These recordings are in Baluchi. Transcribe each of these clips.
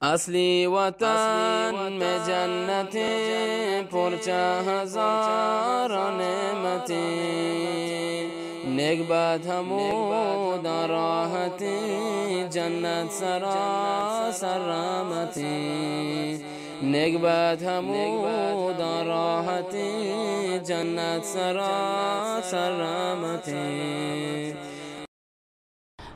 اصلی وطن میں جنتیں، پرچہ ہزار نعمتیں، نیک بد ہموداں راحتیں، جنت سراسر رحمتیں، نیک بد ہموداں راحتیں، جنت سراسر رحمتیں۔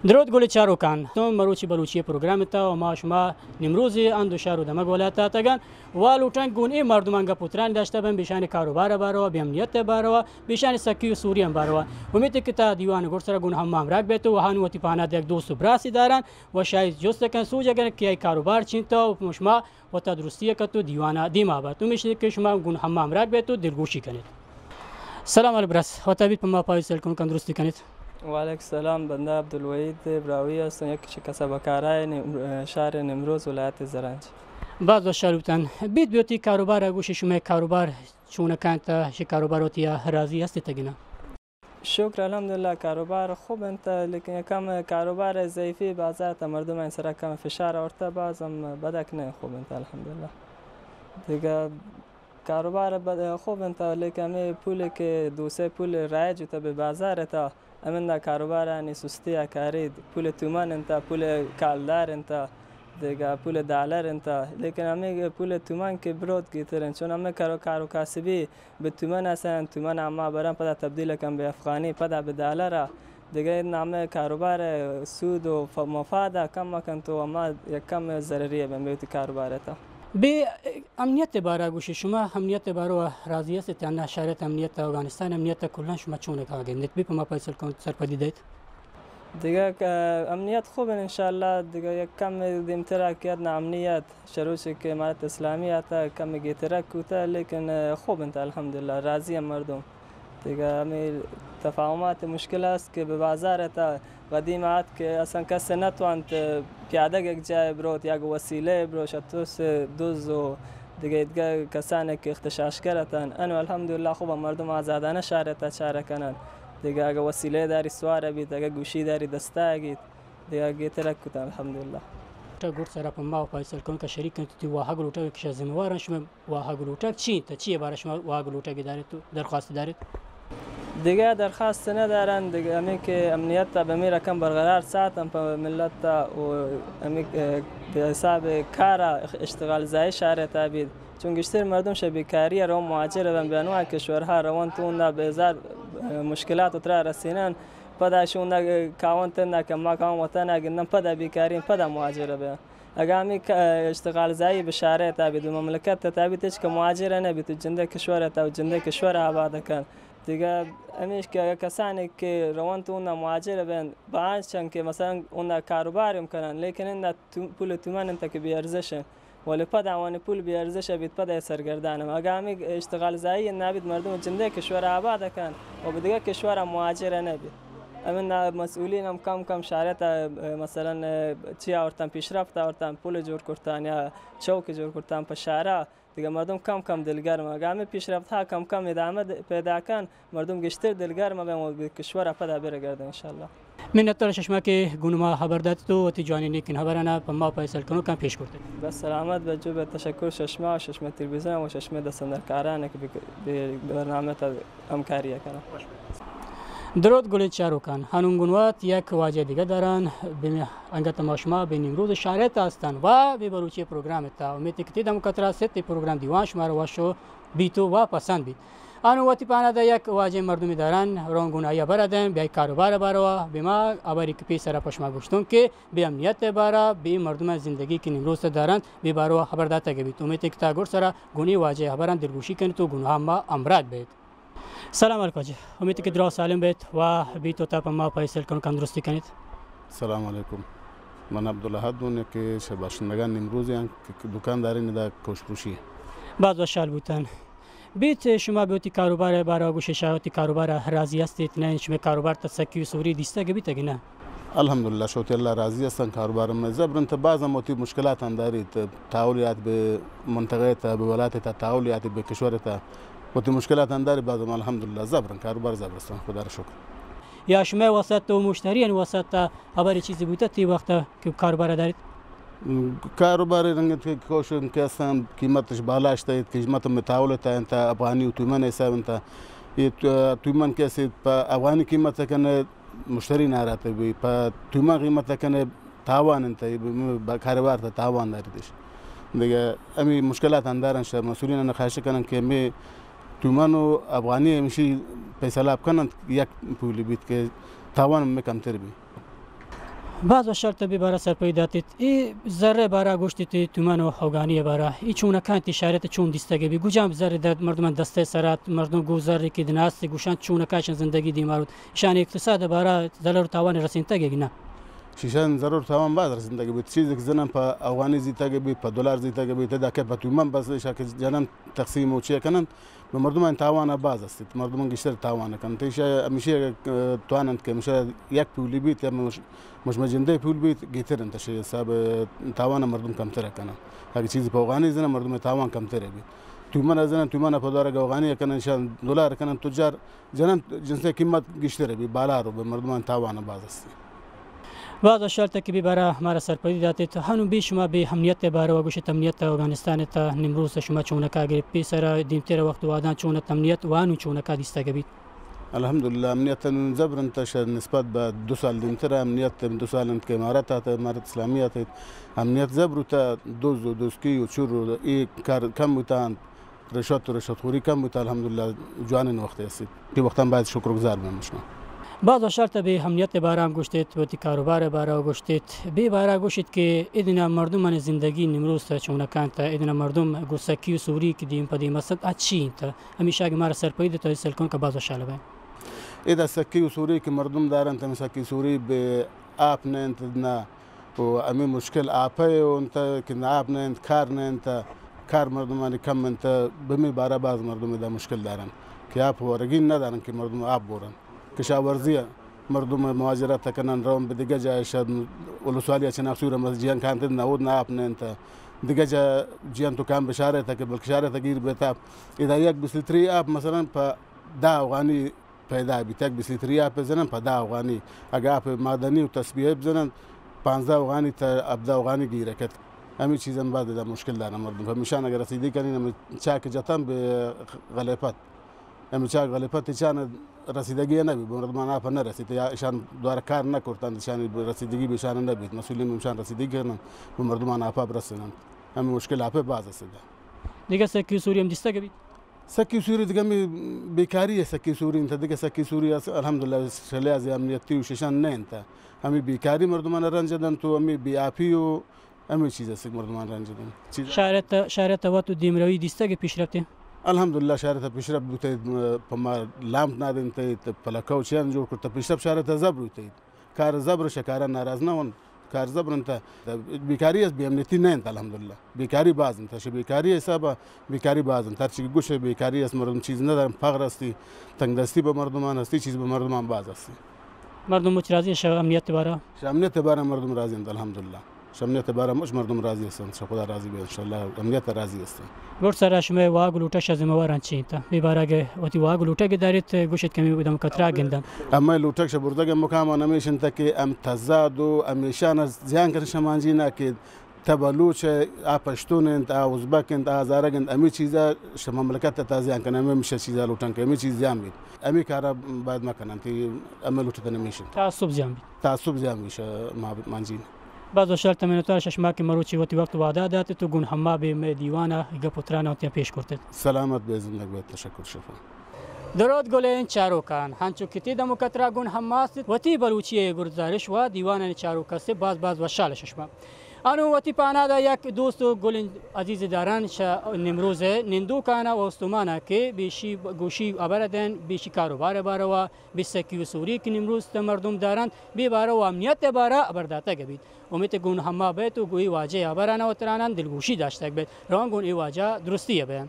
درود گل چاروکان، تو مروچی بلوچی پروگرام تا و ما شما نمروز اند و شهر و دمگ ولایت آتگان و لوٹن گون اے مردمان گپ و تران داشته بن، بیشان کاروبار باروا، بے امنیت باروا، بیشان سکی و سوری ہم باروا۔ امیت کہ تا دیوان گڑ سر گون ہم ہمراہ بیت و ہان وتی پانا یک دوست و براسی داران و شاید جست کن سوج اگر کہ ای کاروبار چینتا و شما وتا درستی کت و دیوانا دیما بات۔ امیش کہ شما گون ہم ہمراہ بیت و دلگوشی کنیت۔ سلام علیکم برس، وتا بیت پہ ما پاوی سیل کنوکان درستی کنیت۔ وعلیکم سلام، بندہ عبدالوحید براہوئی ہستوں، یک چہ کسب و کارائے نم-، شہر نمروز ولایت زرنج۔ باز وشحال بوتن۔ بیت بہ وتی کاروبار گوشی، شمئے کاروبار چون کنت، شی کاروبار وتی راضی ہستی تگنا؟ شکر الحمدللہ، کاروبار خوب انت، لیکن کم کاروبار ضعیفی بازار تا مردم سرا کم فشار آورتا، باز ہم بدک نہ خوب انت الحمدللہ۔ دیگہ کاروبار بد-، خوب انت، لیکن ہمیں پول کہ دو سے پول رائج ہوتا بہ بازار تا، ہمیں دا کاروبار آنی سستی آ کاری، پول تومن انت، پول کالدار انت، دیگہ پول دالر انت، لیکن ہمیں پول تومن کہ بروت گیتر انت، چون ہمیں کارو، کارو کاسبی بہ تومن ہستن، تومن اما برن پدا تبدیل کن بہ افغانی، پدا بہ دالر ء۔ دگہ نام کاروبار سود و ف-، مفاد ء کم مکن تو اما یک کم ضرری ء بن بہ وتی کاروبار ء تا۔ بہ امنیت ء بارا گوشی، شما امنیت ء بارو ء راضی است؟ انا شہرت امنیت ء افغانستان امنیت ء کلان شما چون ء گندیت؟ بہ پہ ما پیسل کن سرپدی دیت۔ دگہ ک-، امنیت خوب انت انشاءاللہ۔ دگہ یک کم دیمترا کہ ادنا امنیت شروع چہ کہ امارت اسلامی آتا کم گیترک کوتا، لیکن خوب انت الحمدللہ، راضی ہم مردم۔ دگہ ہمیں تفاہمات مشکل است کہ بہ بازار تا قدیم آت کہ اصلا کس نہ توانت پیادگ یک جائے بروت یا گو وسیلہ بروت، شتوس دز و دگہ ادگہ کسانے کہ اختشاشگر اتن۔ انو الحمدللہ خوب مردم آزادانہ شہر تا چارہ کنن۔ دگہ اگہ وسیلہ داری سوار بیت، اگہ گوشی داری دستا گیت، دگہ گیترک کتن الحمدللہ۔ ٹا گڈ سرا پہ ما و فیصل کنوکا شریک انت، تی واہگ لوٹگ کہ شما ذمہ وارن، شما واہگ لوٹگ چی انت؟ چی بارہ شما واہگ لوٹگ داریت و درخواست داریت؟ دگہ درخواست نہ دارن، دگہ ہمیں کہ امنیت تا بہ ہمیں رقم برقرار ساتن پہ ملت تا و ہمیں، اه، بہ حساب کارا اشتغال زائی شہر تا بیت۔ چون گیشتر مردم شہ بیکاری ء رو مہاجر بن، بہ انواع کشورہا رون تو اوندا بہ ہزار، اه، مشکلات و ترا رسینن، پدا شہ اوندا کاون تندا کہ ما کاون وطن ء گندن، پدا بیکاری پدا مہاجر بن۔ اگاں ہمے ک-، اشتغال زائی بہ شہر ء تابیت، مملکت ء تابیت، ہچ کہ مہاجر نہ بیت، جندے کشور ء تا جندے کشور ء آباد کن۔ دگہ ہمیش کہ اگہ کسانے کہ رون تو اوندا مہاجر بن، باز چن کہ مثلا اوندا کاروبار ہم کنن، لیکن اندا تو-، پول تومن انت کہ بے ارزش انت۔ ولے پدا آوانی پول بے ارزش بیت، پدا سرگردان ہم۔ اگہ ہمے اشتغال زائی نہ بیت، مردم جندے کشور آباد کن و بہ دگہ کشور مہاجر نہ بیت۔ ہمے نا-، مسئولین ہم کم کم شہر تا، مثلا، چی آورتن، پیشرفت آورتن، پل جوڑ کرتن یا چوک جوڑ کرتن پہ شہرا، دگہ مردم کم کم دلگرم۔ اگہ ہمے پیشرفت ها کم کم ادامہ د-، پیدا کن، مردم گیشتر دلگرم بن و بہ کشور پدا برگردن انشاءاللہ۔ منت وار ششما کہ گون ما خبر دات تو وتی جوانی نیکن خبرانا پہ ما پیسل کنوکاں پیش کرتے۔ بس سلامت بجو، بہ تشکر ششما و ششما تلویزیون و ششما دستندرکاران کہ بہ، بہ برنامہ تا ہمکاری کنن۔ درود گلیں چاروکان، ہنون گون وت یک واجہ دگہ داران، بہ انگت ما شما بہ نیمروز شہر تا ہستن و بہ بلوچی پروگرام تا۔ امیت کہ تی دم کترا ست پروگرام دیوان شما را وش و بیت و وا پسند بیت۔ آنو وتی پانا دا یک واجہ مردمی دارن، رون گون آیا برا دیں، بیای کاروبار باروا، بہ ما ابری کہ پیسرا پشما گوشتون کہ بہ امنیت بارا، بہ مردم زندگی کہ نیمروز دارن، بہ باروا خبر داتا گبیت۔ امیت کہ تا گڑ سرا گونی واجہ خبران دلگوشی کنیت و گونہا ما امراہ بیت۔ سلام علیکم واجہ، امیت کہ درا سالم بیت و بیت و تا پہ ما پیسل کنوکان درستی کنیت۔ سلام علیکم۔ من عبدالاحد اوں کہ شہ باشندگان نیمروز آں کہ دکانداری ندا کوش پروشی۔ باز وشحال بوتن۔ بیت شما بہ وتی کاروبار بارا گوشے، شما وتی کاروبار راضی ہستیت؟ نہ شما کاروبار تا سکی و سوری دیستگ بیتگ نہ؟ الحمدللہ شہ وتی اللہ راضی ہستن، کاروبار میں زبر انت، باز ہم وتی مشکلات ہم داریت، تحولیات بہ منطقہ تا، بہ ولایت تا، تحولیات بہ کشور تا، وتی مشکلات ہم داریت، باز ہم الحمدللہ زبر انت، کاروبار زبر ہستن، خدا را شکر۔ یا شما وسط و مشتریان وسط تا خبر چیزی بوتہ تی وقت کہ کاروبار داریت؟ کاروبار رنگ انت کہ کوشن کہ استان قیمتش بالا اشتہ، قیمت میں تاول تا انت، افغانی و تومن حساب انت۔ یہ تو-، تومن کہ است پہ افغانی قیمت کنے مشتری ناراض بی، پہ تومن قیمت کنے تاوان انت، یہ ب-، ب-، کاروبار تا تاوان داریتش۔ دیگه امی مشکلات اندارن شہ مسئولین خواہش کنن کہ می تومن و افغانی ہمشی پیسلاب کنن، یک پولی بیت کہ تاوان میں کمتر بی۔ باز وشحال تہ بی بارا سرپدی داتیت۔ اے زر بارا گوشتیت، تومن و اوگانی بارا۔ اے چونکا انت، شریعت چون دیستگ بی؟ گجام زر در مردمان دستے سرات، مردم گو زر کہ دناست گوشان چونکا اشان زندگی دیما روت۔ اشان اقتصاد بارا ضرر و تاوان رسینتگ کہ نہ؟ شیشان ضرر تاوان باز رسینتگ بی۔ چیز کہ زنن پہ اوگانی زیتگ بی، پہ دلار زیتگ بی، تدا کہ پہ تومن بس اشا کہ جنن تقسیم و چی کنن۔ بہ مردمان تاوان باز است، مردمان گیشتر تاوان کنت۔ ایشا ہمیشی تواننت کہ ہمیشہ یک پولی بیت یا مش-، مشمئے جندے پول بیت، گیتر انت شہ حساب تاوان مردم کمتر کنن۔ اگہ چیزی پہ اوگانی زنن، مردم تاوان کمتر بیت۔ تومن زنن، تومن پہ دارگ اوگانی کنن، شان دلار کنن، تجار جنن، جنسے قیمت گیشتر بی، بالا رو بہ مردمان تاوان باز است۔ باز وشحال تہ کہ بی بارا مارا سرپدی داتیت۔ ہنو بی شما بی امنیت باروا گوشیت، امنیت افغانستان تا نیمروز شما چونکا گرفت؟ پیسرا دیمتر وقت وادان چونت امنیت وانو چونکا دیستگ بیت؟ الحمدللہ، امنیت نون زبر انت شہ نسبت بہ دو سال دیمتر۔ امنیت دو سال انت کہ امارت آتا، امارت اسلامی آتا، امنیت زبر ہوتا، دوز و دوزکی و چور و اے کار کم ہوتا انت۔ رشوت و رشوت خوری کم بوت، الحمدللہ جوانیں وقتے است۔ اے وقتاں باید شکر گزار بیں شما۔ باز وشحال تہ بی امنیت بارا ہم گوشتیت، وتی کاروبار بارا گوشتیت۔ بی بارا گوشیت کہ ادنا مردمانی زندگی نیمروز چونکا انت، ادنا مردم گو سکی و سوری کہ دیم پہ دیم است، اچی انت۔ ہمیشا کہ مارا سرپدی داتیت، سلکون کہ باز وشحال بیں۔ ادا سکی و سوری کہ مردم دارنت، ہمے سکی سوری بہ آپ نہ انت، نہ و ہمے مشکل آپئے و انت کہ نہ آپ نہ انت، کار نہ انت، کار مردمانی کم انت، بمی بارا باز مردم ادا مشکل دارن کہ آپ ورگی ندارن کہ مردم آپ بورن۔ کشاورزی مردم مہاجرت کنن، رون بہ دگہ جاہ شہ ولسوالی چناکسور ہم جیان کانت، نہ اود نہ آپ نہ انت۔ دگہ جاہ جیان تو کام بشارت کہ بلکہ شارت گیر بیتا۔ ادا یک بسلتری آپ مثلاً پہ دہ اوغانی پیدا بیت، یک بسلتری آپ بزنن پہ دہ اوغانی، اگہ آپ معدنی و تسبیح بزنن، پانزدہ اوغانی تا ہبدہ اوغانی گیرہ کت۔ ہمے چیز ہم باز ادا مشکل دارن مردم۔ ہمیشان اگہ رسیدگی کنین، ہمے چاک جتن بہ غلیفت، ہمے چاک غلیفت چان رسیدگی نہ بی، مردمان آپ نہ رسیت، یا اشان دوارہ کار نہ کرتن، اشان رسیدگی بہ اشان نہ بیت، مسئولین ہمشان رسیدگی کنن، بہ مردمان آپ برسنن۔ ہمے مشکل آپ باز است۔ دگہ سکی سوری ہم دیستگ بیت؟ سکی سوری دگہ ہمے بیکاری ء سکی سوری انت، دگہ سکی سوری اس الحمدللہ شہ لحاظ امنیتی و ششان نہ انت۔ ہمے بیکاری مردمان رنج دنت و ہمے بے آپی و ہمے چیز است کہ مردمان رنج دنت۔ چیز شہرت، شہرت وت و دیمروی دیستگ پیشرفت؟ الحمدللہ شہرت پیشرفت بوتہ، پہ ما لامپ نہ دنت، پلکہ و چیان جوڑ کرتہ، پیشرفت شہرت زبر بوتہ۔ کار زبر شہ کارا ناراض نہ ون، کار زبر انت۔ بیکاری است، بے امنیتی نہ انت، الحمدللہ۔ بیکاری باز انت، شہ بیکاری حسابا بیکاری باز انت۔ ہرچی کہ گوش بیکاری است، مردم چیز ندارن، فقر استی، تنگ دستی بہ مردمان استی، چیز بہ مردمان باز استی۔ مردم مچ راضی شہ امنیت بارا؟ شہ امنیت بارا مردم راضی انت، الحمدللہ۔ شہ امنیت بارا مچ مردم راضی استن، شہ خدا راضی بہ انشاءاللہ امنیت راضی استن۔ گڈ سرا شمئے واگ و لوٹگ شہ ذمہ واران چی انت؟ بے بارا گہ وتی واگ و لوٹگ داریت، گوشیت کہ ہمے دم کترا گندن۔ اما لوٹگ شہ بردگ مقامان ہمیش انت کہ ہم تضاد و ہمیشان زیان کن شہ مانجینا کہ تہ بلوچ ء، آ پشتون انت، آ ازبک انت، آ ہزارگ انت، ہمے چیزا شہ مملکت ء تہ زیان کن، ہمے ہمیشہ چیزا لوٹن کہ ہمے چیز زیان بیت۔ ہمے کارا باید مہ کنن، تہ ہمے لوٹتن ہمیش انت۔ تعصب زیان بیت۔ تعصب زیان بیت شہ ما-، مانجین۔ باز وشحال تہ منتوار شہ شما کہ مروچی وتی وقت وعدہ دات تو گون ہما بے مئے دیوانا گپ و ترانا وتیاں پیش کرتت۔ سلامت بے، زندگ بے، تشکر شفا۔ درود گلیں چاروکان، ہنچو کہ تی دم و کترا گون ہما است، وتی بلوچی ء گزارش و دیوانانی چاروک است، باز باز وشحال شہ شما۔ انوں وتی پانادا یک دوست و گلیں عزیز داران شہ نیمروز ء نندوکانا و استمانا کہ بیشی گوشی ہبر دین، بیشی کاروبار باروا، بی سکی و سوری کہ نیمروز تہ مردم دارنت، بی باروا امنیت بارا ہبر داتگ بیت۔ امیت گون ہما بیت و گوئی واجہ ہبرانا و ترانان دلگوشی داشتگ بیت۔ روان گون ای واجہ درستی بیان۔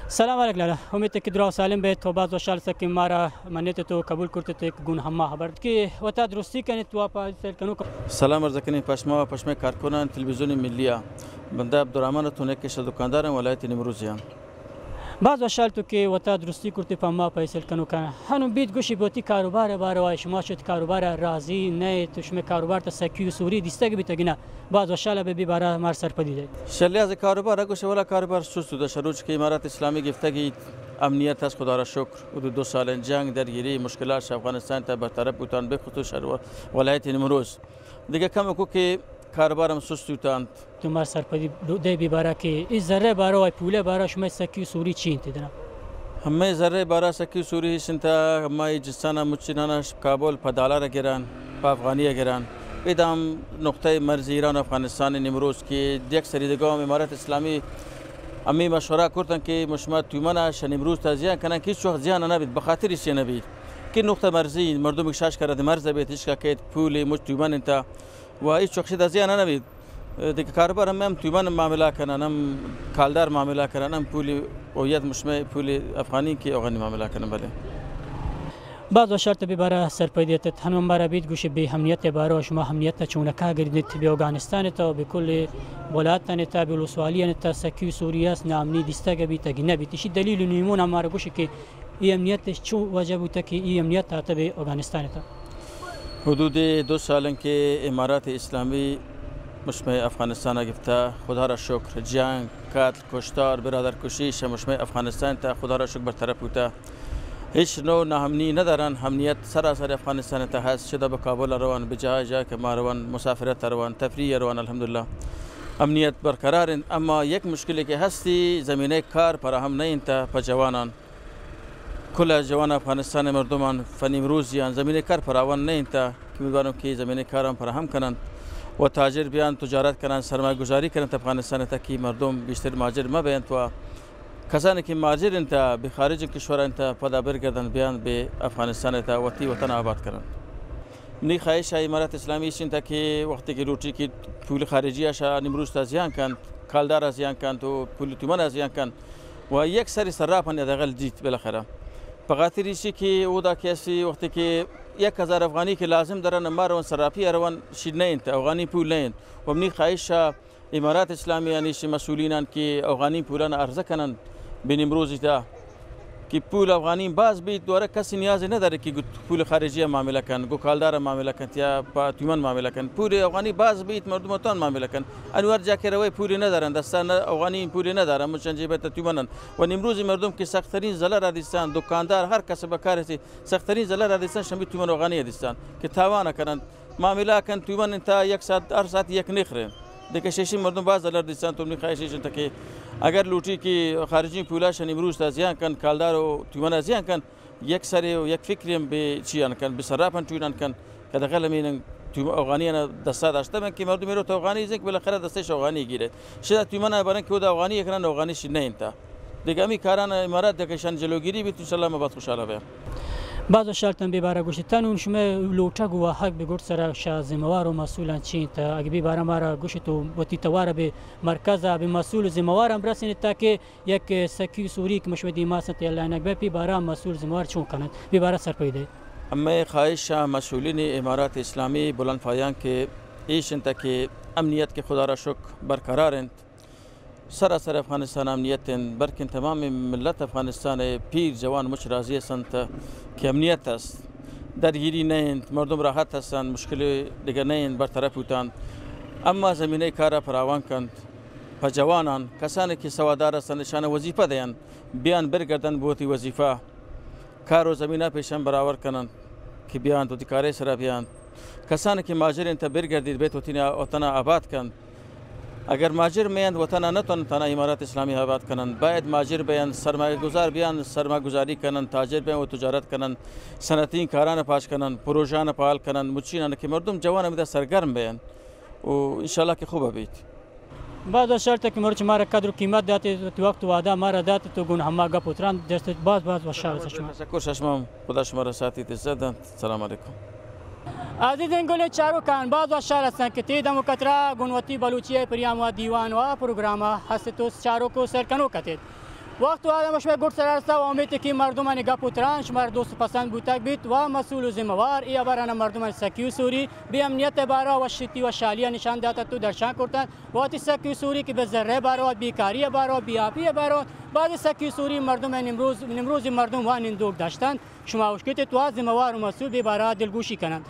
سلام علیک لالا، امیت کہ دراہ سالم بیت و باز وشحال است کہ مارا منت تو قبول کرت تو یک گون ہما ہبر کہ وتا درستی کنیت و پا سیل کنوک۔ سلام عرض کنیں پہ شما و پہ شمئے کارکنان تلویزیون ملی ء۔ بندہ عبدالرحمن اتون یک شہ دکانداران ولایت نیمروز ء۔ باز وشحال تو کہ وتا درستی کرتے پہ ما پیسل کنوکاں۔ ہنو بیت گوشی بہ وتی کاروبار باروا، شما چہ وتی کاروبار راضی نہ تو شمئے کاروبار تا سکی و سوری دیستگ بیتگ نہ؟ باز وشحال بہ بی بارا مار سرپدی دے۔ شہ لحاظ کاروبار گوشے ولا کاروبار سست بوتہ، شہ روچ کہ امارات اسلامی گفتگی امنیت ہست خدا را شکر، حدود دو سال جنگ درگیری مشکلات شہ افغانستان تا برطرف بوتان، بخصوص شہ ولایت نیمروز۔ دگہ کمکو کہ کاروبار ہم سست بوتانت۔ تو مار سرپدی دے بی بارا کہ ای زرہ بارا و ای پولہ بارا شمئے سکی و سوری چی انت دنا؟ ہمے زرہ بارا سکی و سوری ہیش انت، ہما ای جسانا مچینانا کابل پہ دالار گران، پہ افغانی گران۔ ادا ہم نقطہ مرز ایران و افغانستان نیمروز کہ یک سری دگہ ہم امارت اسلامی ہمے مشورہ کرتن کہ مشما تومنا شہ نیمروز تا زیان کنن کہ ہیچ وقت زیان نہ بیت، بخاطر ایشی نہ بیت کہ نقطہ مرزی مردم شاش کرد مرز بیت، ہیچ کا کیت پول مچ تومن انت۔ و ہیچ وقت شد زیان نہ بیت۔ دگہ کاروبار ہم، ہم تومن معاملہ کنن، ہم کالدار معاملہ کنن، ہم پولی اویت مشمئے پولی افغانی کہ اوغانی معاملہ کنن بلے۔ باز وشحال تو بی بارا سرپدی دے۔ ہنو مارا بیت گوشے بی امنیت بارا شما امنیت چونکا گردیت بی افغانستان تا بی کل ولایتان تا بی ولسوالیان تا سکی و سوری است، ناامنی دیستگ بیتگ نہ بیت؟ ایشی دلیل و نیمون مارا گوشے کہ ای امنیت چو وجہ بوتہ کہ ای امنیت آتہ بہ افغانستان تا؟ حدود دو سال انت کہ امارات اسلامی مشمئے افغانستان گپتہ، خدا را شکر، جنگ، قتل، کشتار، برادر کشی شہ مشمئے افغانستان تا خدا را شکر برطرف بوتہ۔ ہیچ نوع ناامنی ندارن، امنیت سراسر افغانستان تا ہست، چدا بہ کابل روان، بہ جاہ جاہ کہ ما روان، مسافرت روان، تفریح روان، الحمدللہ امنیت برقرار انت۔ اما یک مشکلے کہ ہستی، زمینہ کار فراہم نہ انت پہ جوانان۔ کل جوان افغانستان مردمان فنی مروزیان زمین کار فراوان نہ انت کہ میوانوں کہ زمین کاران فراہم کننت و تاجر بیان، تجارت کنن، سرمایہ گذاری کننت افغانستان تا کہ مردم بیشتر ماجر مہ بینت و کسانی کہ ماجر انت بہ خارج کشور انت پدا برگردن بیان بہ افغانستان تا وتی وطن آباد کنن۔ منی خواہش ہے امارت اسلامی ایش انت کہ وقتی کہ لوٹی کہ پول خارجی شا نیمروز تا زیان کنت، کالدار زیان کنت و پول تومن زیان کنت، و یک سری صرافانی حداقل دیت بالاخرہ۔ پہ خاطر ایشی کہ اودا کسی وقتی کہ یک ہزار افغانی کہ لازم درن، ما روان صرافی روان شید نہ انت، افغانی پول نہ انت۔ و منی خواہش امارات اسلامی یعنی شی مسئولینان کہ افغانی پولان عرضہ کنن بہ نیمروزی تا کہ پول افغانی باز بیت، دوارہ کسی نیازی ندارے کہ گو پول خارجی معاملہ کن، گو کالدار معاملہ کن یا پہ تومن معاملہ کن۔ پول افغانی باز بیت، مردم تان معاملہ کن۔ انو ہر جا کہ روئے پول ندارن، دستان افغانی پول ندارن، مچن جیب تا تومنن۔ و نیمروزی مردم کہ سخت ترین ضلع را دیستان، دکاندار ہر کس بکار سی سخت ترین ضلع را دیستان شمی تومن افغانی دیستان کہ تاوان کنن۔ معاملہ کن تومن انت یک ساعت، ہر ساعت یک نخرے۔ دگہ شیشی مردم باز ضرر دیستان۔ تو منی خواہش ایش انت کہ اگر لوٹی کہ خارجی پولا شہ نیمروز تا زیان کن، کالدار و تومنا زیان کن، یک سرے و یک فکرے ہم بہ چیان کن، بہ صرافان چونان کن کہ داخل ہمین تو افغانیان دستا داشتہ بن کہ مردم رو تو افغانی زنک بالاخرہ دستش افغانی گیرے۔ شدا تومنا برن کہ اودا افغانی کنن، افغانی شی نہ انت۔ دگہ ہمی کاران امارات دگہ شان جلوگیری بیت، انشاءاللہ ما باز خوشحال بیں۔ باز وشحال تاں بے بارا گوشت۔ تاں نوں شمئے لوٹگ و واہگ بہ گڈ سرا شہ ذمہ وار و مسئولاں چی انت؟ اگہ بے بارا مارا گوشت و وتی توارا بہ مرکز ء بہ مسئول و ذمہ وار ہم رسینیت تاکہ یک سکی سوری کہ مشمئے دیما است انت، اللہ نگ بہ پی بارا مسئول ذمہ وار چون کننت؟ بے بارا سرپدی دے۔ ہمے خواہش ء مسئولین امارات اسلامی بلند پایان کہ ایش انت کہ امنیت کہ خدا را شکر برقرار انت۔ سراسر افغانستان امنیت انت، بلکن تمام ملت افغانستان ء پیر جوان مچ راضی است انت کہ امنیت است، درگیری نہ انت، مردم راحت است انت، مشکل دگہ نہ انت، برطرف بوتانت۔ اما زمینہ کار فراوان کنت پہ جوانان، کسانی کہ سوادار است انت، اشان وظیفہ دینت، بیان برگردن بہ وتی وظیفہ، کار و زمینہ پیشان برابر کننت کہ بیانت وتی کارے سرا بیانت۔ کسانی کہ ماجر انت برگردیت، بیت وتی وطن آباد کنت۔ اگر ماجر مینت وطن ء نہ تون تنا امارات اسلامی آباد کنن، باید ماجر بینت، سرمایہ گذار بیان، سرمایہ گذاری کنن، تاجر بین و تجارت کنن، صنعتی کاران پاش کنن، پروژان پال کنن، مچینان کہ مردم جوان ہمیدا سرگرم بین و انشاءاللہ کہ خوب بیت۔ باز وشحال تاں کہ مرچ مارا قدر و قیمت داتے، تو وقت وعدہ مارا داتے، تو گون ہما گپ و تران دست باز باز وشحال است شما۔ تشکر شما، خدا شما را ساتیت، عزت دنت۔ السلام علیکم۔ عزیزیں گلیں چاروکاں، باز وشحال ہستاں کہ تی دم و کترا گون وتی بلوچی ء پریام و دیوان و پروگرام ء ہست تو چاروک و سر کنوک اتیت۔ وقت و آدم شمئے گڈ سرا رستا و امیت کہ مردمانی گپ و تران شمارا دوست و پسند بوتگ بیت و مسئول و ذمہ وار اے ہبرانا مردمانی سکی و سوری بے امنیت باروا و شتی و شالی نشان داتت و درشان کرتنت و وتی سکی و سوری کہ بے زرہ باروا، بیکاری باروا، بے آپی باروا، بعض سکی و سوری مردم نمروز، نمروزی مردم و نندوک داشتنت۔ شما اشکت و ذمہ وار و مسئول بے باروا دلگوشی کننت۔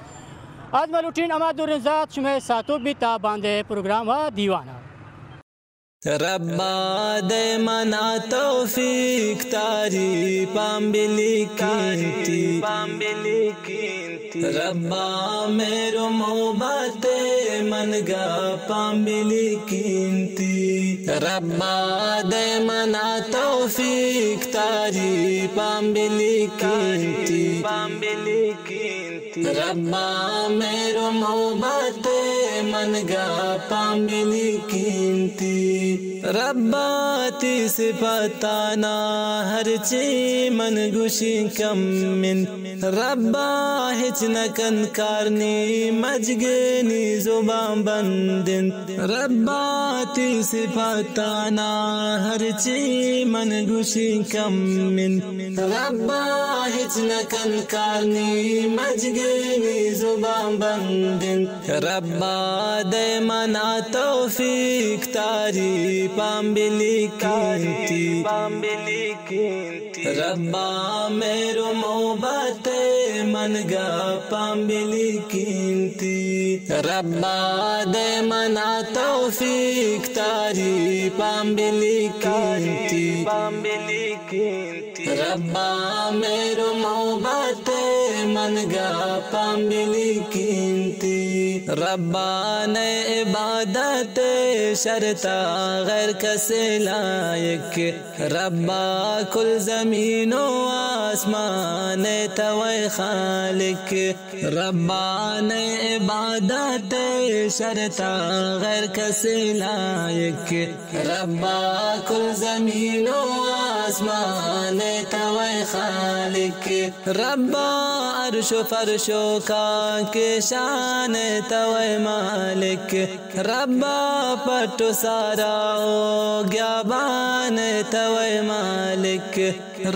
از ملوٹین اما دورین زات شمئے ساتوک بیت تا باندے پروگرام و دیوانا۔ ربا دئے منا توفیق تعریفاں بلیکینتی۔ ربا مہر و محبت من گپاں بلیکینتی۔ ربا دئے منا توفیق تعریفاں بلیکینتی۔ ربا مہر و محبت من گپاں بلیکینتی۔ ربا تئی صفتانا ہرچی من گوشیں کم انت۔ ربا ہچ نکن کار نی مجگے نی زبان بند انت۔ ربا تئی صفتانا ہرچی من گوشیں کم انت۔ ربا ہچ نکن کار نی مجگے نی زبان بند انت۔ ربا دئے منا توفیق تعریفاں بلیکینتی۔ ربا مہر و محبت من گپاں بلیکینتی۔ ربا دئے منا توفیق تعریفاں بلیکینتی۔ ربا مہر و محبت من گپاں بلیکینتی۔ ربا نئے عبادت شرطا غیر کسے لائق۔ ربا کل زمین و آسمان توئے خالق۔ ربا نئے عبادت شرطا غیر کسے لائق۔ ربا کل زمین و آسمان توئے خالق۔ ربا عرش و فرش و خاک شان توئے مالک۔ ربا پٹ و سارا و گیابان توئے مالک۔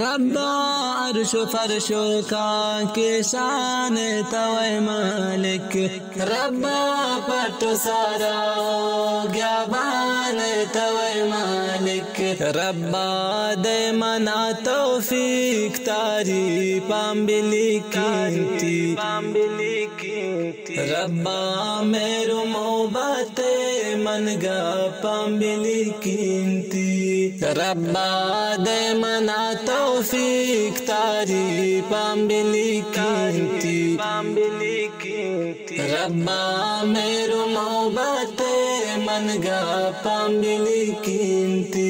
ربا عرش و فرش و خاک شان توئے مالک۔ ربا پٹ و سارا و گیابان توئے مالک۔ ربا دئے منا توفیق تعریفاں بلیکینتی۔ ربا مہر و محبت من گپاں بلیکینتی۔ ربا دئے منا توفیق تعریفاں بلیکینتی۔ ربا مہر و محبت من گپاں بلیکینتی۔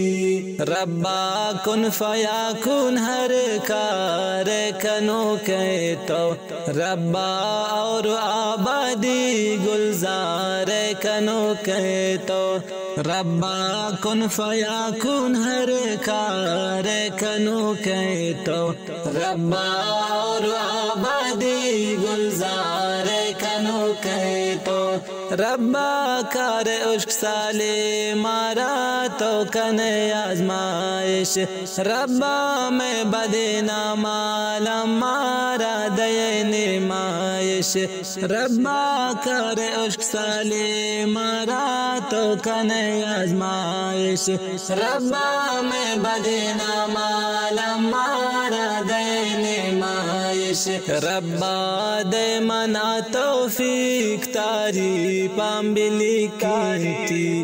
ربا کن فیاکون ہر کار کنوکئے تو۔ ربا اور آبادی گلزار کنوکئے تو۔ ربا کن فیاکون ہر کار کنوکئے تو۔ ربا اور آبادی گلزار کنوکئے تو۔ ربا کار اشک سالے مارا تو کنئے آزمائش۔ ربا مئے بدیناں مالاں مارا دئے نیمائش۔ ربا کار اشک سالے مارا تو کنئے آزمائش۔ ربا مئے بدیناں مالاں مارا دئے نیمائش۔ ربا دئے منا توفیق تعریفاں بلیکینتی۔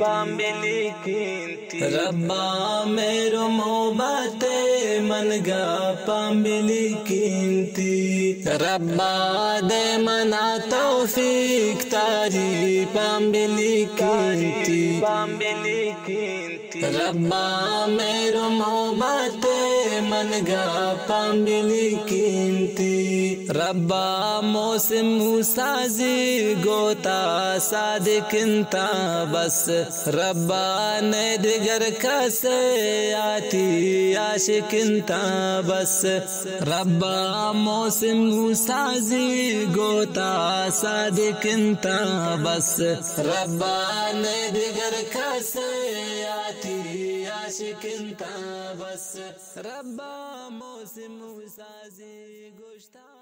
ربا مہر و محبت من گپاں بلیکینتی۔ ربا دئے منا توفیق تعریفاں بلیکینتی۔ ربا مہر و محبت من گپاں بلیکینتی۔ ربا محسن موسیٰ زی گوتا صادق انت بس۔ ربا نئے دگر کسے آ تئی عاشق انت بس۔ ربا محسن موسیٰ زی گوتا صادق انت بس۔ ربا نئے دگر کسے آ تئی عاشق چکنتا بس۔ ربا موسم سازی گوشتا۔